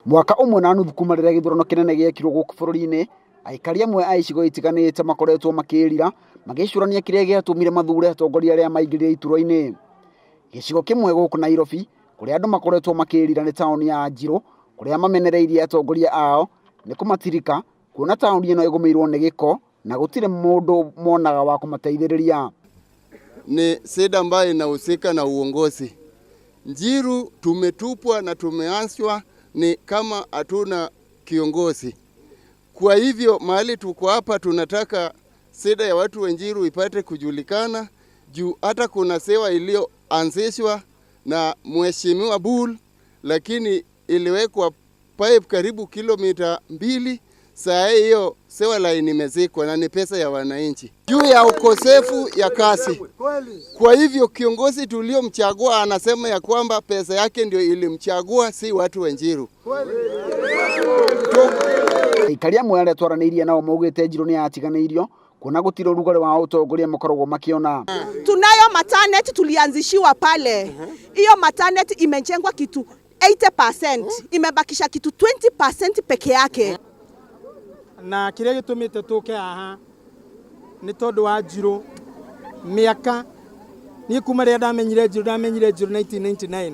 Mwaka ũmwe na nuthu kuma rĩrĩa gĩthurano kĩnene gĩekirwo gũkũ bũrũri-inĩ, aikari amwe a icigo itiganĩte makoretwo makĩĩrira magĩcũrania kĩrĩa gĩatũmire mathure atongoria arĩa maingĩrire iturwa-inĩ. Gĩcigo kĩmwe gũkũ Nairobi kũrĩa andũ makoretwo makĩĩrira nĩ taũni ya Njirũ kũrĩa mamenereirie atongoria ao nĩ kũmatirika kuona taũni ĩno ĩgũmĩirwo nĩ gĩko na gũtirĩ mũndũ monaga wa kũmateithĩrĩria. Ni shida ambayo inahusika na uongozi. Njiru tumetupwa na tumeachwa ni kama hatuna kiongozi. Kwa hivyo mahali tuko hapa, tunataka shida ya watu wa Njiru ipate kujulikana, juu hata kuna sewer iliyoanzishwa na Mheshimiwa Bull, lakini iliwekwa pipe karibu kilomita 2. Saa hiyo sewer line imezikwa na ni pesa ya wananchi, juu ya ukosefu ya kazi. Kwa hivyo kiongozi tuliomchagua anasema ya kwamba pesa yake ndio ilimchagua, si watu wa Njiru. Aikari amwe arĩa twaranĩirie nao maugĩte Njirũ nĩ yatiganĩirio kuona gũtirĩ ũrugarĩ wa ũtongoria makoragwo makĩona. Tunayo maternity tulianzishiwa pale. Hiyo maternity imejengwa kitu 80%, imebakisha kitu 20% peke yake. Na kĩrĩa gĩtũmĩte tũke haha nĩ tondũ wa Njirũ. Mĩaka niĩ kuma rĩrĩa ndamenyire Njirũ, ndamenyire Njirũ 1999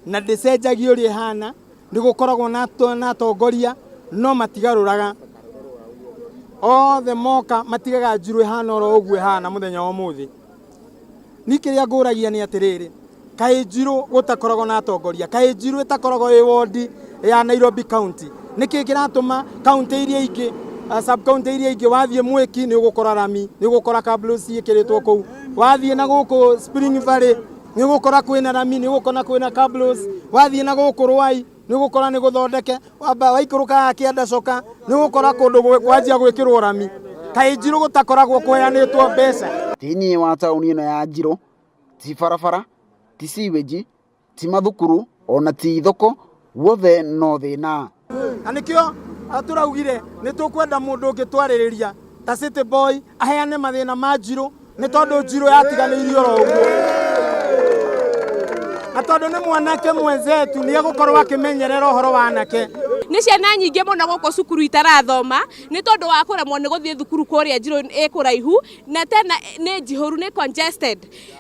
na ndĩcenjagia ũrĩa ĩhana. Nĩ gũkoragwo na atongoria no matigarũraga, othe moka matigaga Njirũ ĩhana oro ũguo ĩhana mũthenya wa ũmũthĩ. Niĩ kĩrĩa ngũragia nĩ atĩrĩrĩ, kaĩ Njirũ gũtakoragwo na atongoria? Kaĩ Njirũ ĩtakoragwo ĩ wondi ya Nairobi County? Nĩkĩ kĩratũma kaunti iria ingĩ, sub county iria ingĩ, wathiĩ Mwĩki nĩ ũgũkora rami, nĩ ũgũkora cabros ciĩkĩrĩtwo kũu, wathiĩ na gũkũ Spring Valley nĩ ũgũkora kwĩna rami, nĩ ũgũkora kwĩna cabros, wathiĩ na gũkũ Rwai nĩ ũgũkora nĩ gũthondeke, wamba waikũrũka kĩanda coka nĩ ũgũkora kũndũ kwanjia gwĩkĩrwo rami? Kaĩ Njirũ gũtakoragwo kũheanĩtwo mbeca? Thĩinĩ wa taũni ĩno ya Njirũ, ti barabara, ti sewage, ti mathukuru ona ti thoko, guothe no thĩna. Na nĩkĩo tũraugire nĩ tũkwenda mũndũ ũngĩ twarĩrĩria ta City Boy aheane mathĩna ma Njirũ, nĩ tondũ Njirũ yatiganĩirio oro ũguo, na tondũ nĩ mwanake mwenzetu nĩ egũkorwo akĩmenyerera ũhoro wa anake. Nĩ ciana nyingĩ mũno gũkũ cukuru itarathoma nĩ tondũ wa kũremwo nĩ gũthiĩ thukuru kũrĩa Njirũ ĩ kũraihu na tena nĩ njihũru, nĩ congested.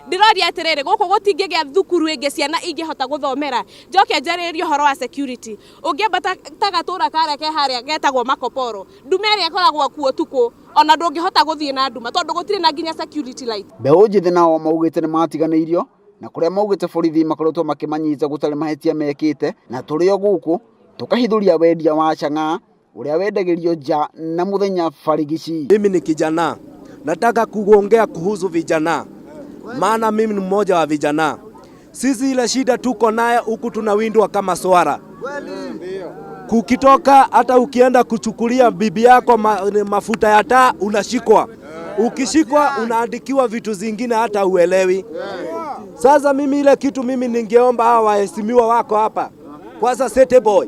Ndĩroria atĩrĩrĩ, gũkũ gũtingĩgĩa thukuru ĩngĩ ciana ingĩhota gũthomera? Njoke njarĩrĩrie ũhoro wa security. Ũngĩambata ta gatũra karĩa ke harĩa getagwo Makoporo, nduma ĩrĩa ĩkoragwo kuo ũtukũ, ona ndũngĩhota gũthiĩ na nduma tondũ gũtirĩ na nginya security light. Mbeũ njĩthĩ nao maugĩte nĩ matiganĩirio na kũrĩa maugĩte borithi makoretwo makĩmanyita gũtarĩ mahĩtia mekĩte. Na tũrĩ o gũkũ tũkahithũria wendia wa chang'aa ũrĩa wendagĩrio nja na mũthenya barigici. Mimi ni kijana, nataka kuongea kuhusu vijana, maana mimi ni mmoja wa vijana. Sisi ile shida tuko naye huku, tunawindwa kama swara. Kukitoka hata ukienda kuchukulia bibi yako mafuta ya taa unashikwa. Ukishikwa unaandikiwa vitu zingine hata uelewi. Sasa mimi ile kitu mimi ningeomba hawa waheshimiwa wako hapa, kwanza City Boy.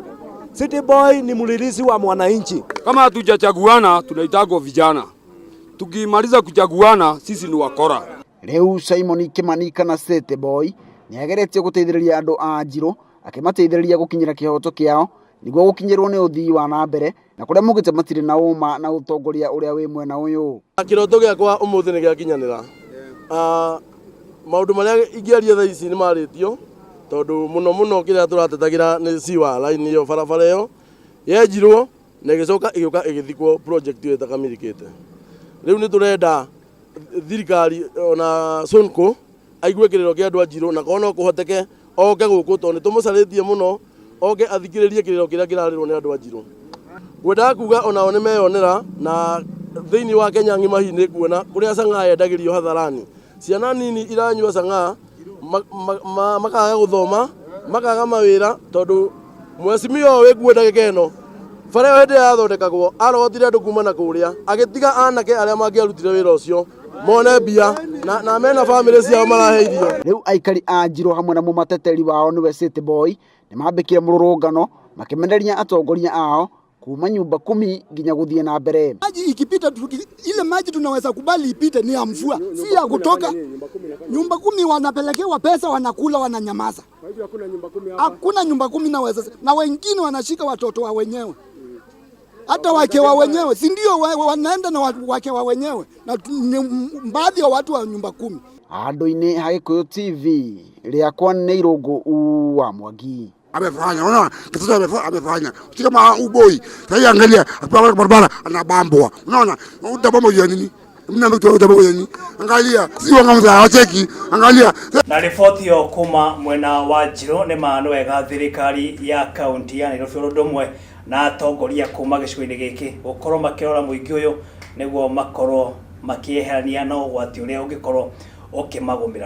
City Boy ni mlilizi wa mwananchi. Kama hatujachaguana tunaitagwa vijana, tukimaliza kuchaguana sisi ni wakora. Rĩu Simon Kimani kana City Boy nĩ ageretie gũteithĩrĩria andũ a Njirũ akĩmateithĩrĩria gũkinyĩra kĩhoto kĩao nĩguo gũkinyĩrwo nĩ ũthii wa na mbere, na kũrĩa maugĩte matirĩ na ũma na ũtongoria ũrĩa wĩ mwena ũyũ. Kĩroto gĩakwa ũmũthĩ nĩ gĩakinyanĩra. Maũndũ marĩa ingĩaria thaa ici nĩ marĩtio, tondũ mũno mũno kĩrĩa tũratetagĩra nĩ sewer line ĩyo, barabara ĩyo yenjirwo na ĩgĩcoka ĩgĩũka ĩgĩthikwo, project ĩyo ĩtakamĩrĩkĩte. Rĩu nĩ tũrenda thirikari ona Sonko aigue kĩrĩro kĩa andũ a Njirũ, na korwo no kũhoteke oke gũkũ, tondũ nĩ tũmũcarĩtie mũno, oke athikĩrĩrie kĩrĩro kĩrĩa kĩrarĩrwo nĩ andũ a Njirũ. Ngwendaga kuga onao nĩ meyonera na thĩinĩ wa Kenya ng'ima hihi nĩ kuona kũrĩa chang'aa yendagĩrio hadharani, ciana nini iranyua chang'aa, makaga gũthoma, makaga mawĩra, tondũ mheshimiwa ũyũ wĩkuo ndagĩka ĩno, bara ĩyo hĩndĩ ĩrĩa yathondekagwo arogotire andũ kuma na kũrĩa, agĩtiga anake arĩa mangĩarutire wĩra ũcio mone mbia na mena bamĩrĩ ciao marahe irio. Rĩu aikari a Njirũ hamwe na mũmateteri wao nĩwe City Boy nĩ mambĩkire mũrũrũngano makĩmenereria atongoria ao kuma nyumba kumi nginya gũthiĩ na mbere. Maji ikipita ile maji tunaweza kubali ipite ni ya mvua, si ya kutoka. Nyumba 10 wanapelekewa pesa, wanakula, wananyamaza. Hakuna nyumba 10 naweza, na wengine wanashika watoto wa wenyewe hata wake wa wenyewe, si ndio? Wanaenda na wake wa wenyewe na ni baadhi ya watu wa nyumba 10. Handũ-inĩ ha Gĩkũyũ TV, rĩakwa nĩ Irũngũ wa Mwangi. Amefanya, unaona kitoto amefanya, si kama uboi. Sasa angalia, akiwa barabara anabambwa, unaona utabamba ya nini? Mna mtu utabamba ya nini? Angalia, si wanga hawacheki, angalia. Na riboti ĩyo kuma mwena wa Njirũ nĩ ma nĩ wega thirikari ya kaunti ya Nairobi ũndũ ũmwe na atongoria kuma gĩcigo-inĩ gĩkĩ gũkorwo makĩrora mũingĩ ũyũ nĩguo makorwo makĩeherania na ũgwati ũrĩa ũngĩkorwo ũkĩmagũmĩra.